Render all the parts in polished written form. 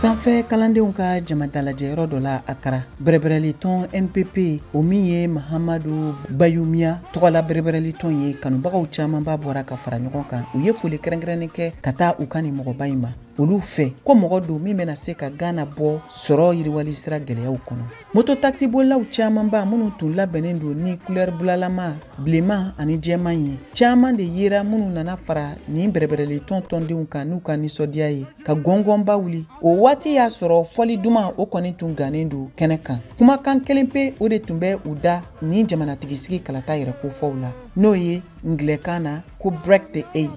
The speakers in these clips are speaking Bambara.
Sanfɛ kalandenw ka jamadalajɛyɔrɔ dɔ la Akara, bɛrɛbɛrɛlitɔn NPP, o min ye Mahamadu Bayumiya tɔgɔla bɛrɛbɛrɛlitɔn ye, kanubagaw camanba bɔra ka fara ɲɔgɔn kan. U ye foli kɛrɛnkɛrɛnnen kɛ ka taa u ka nin mɔgɔba in ma. Olu fɛ ko mɔgɔ don min bɛna se ka Ghana bɔ sɔrɔ yiriwali sira gɛlɛyaw kɔnɔ. Moto takisibolilaw camanba minnu tun labɛnnen don ni kulɛri bulalama, bilenman ani jɛman ye, caman de yera minnu nana fara nin bɛrɛbɛrɛlitɔn tɔndenw kan n'u ka nisɔndiya ye ka gɔngɔnba wuli. O waati y'a sɔrɔ fɔli duman o kɔni tun gannen don kɛnɛ kan. Kumakan kelen pe o de tun bɛ u da nin jamanatigisigi kalata yɛrɛ kofɔw la, n'o ye ngilɛkan na ko break the eight,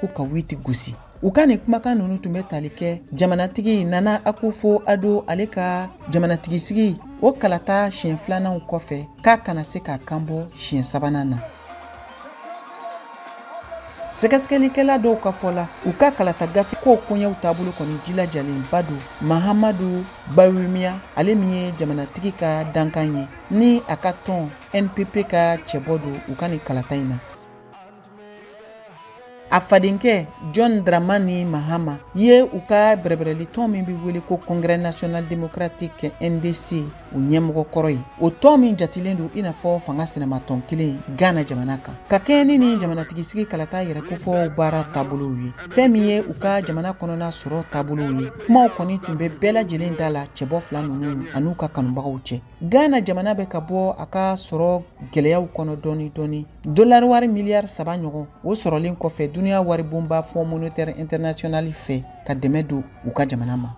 ko ka huit gosi. U ka nin kumakan ninnu tun bɛ tali kɛ jamanatigi Nana Akufo Addo ale ka jamanatigisigi o kalata siɲɛ filananw kɔfɛ, k'a kana se k'a kan bɔ siɲɛ sabanan na. Sɛgɛsɛgɛlikɛla dɔw ka fɔ la, u ka kalata gafe kow koɲɛw taabolo kɔni jilajalenba don. Mahamadu Bawumia, ale min ye jamanatigi ka dankan ye ni a ka tɔn NPP ka cɛbɔ don u ka nin kalata in na. A fadenkɛ John Dramani Mahama ye u ka bɛrɛbɛrɛlitɔn min bɛ wele ko Congrès National Démocratique NDC o ɲɛmɔgɔ kɔrɔ ye. O tɔn min jatilen don i n'a fɔ fanga sinamatɔn kelen Ghana jamana kan. Ka kɛɲɛ ni nin jamanatigisigi kalata yɛrɛ kofɔw baara taabolow ye, fɛn min ye u ka jamana kɔnɔna sɔrɔ taabolow ye, kumaw kɔni tun bɛ bɛɛ lajɛlen da la cɛbɔ fila ninnu an'u ka kanubagaw cɛ. Ghana jamana bɛ ka bɔ a ka sɔrɔ gɛlɛyaw kɔnɔ dɔɔni dɔɔni. Dolari wari miliyari 3 ɲɔgɔn o sɔrɔlen kɔfɛ duniya waribonba Fonds monétaire international fɛ ka dɛmɛ don u ka jamana ma.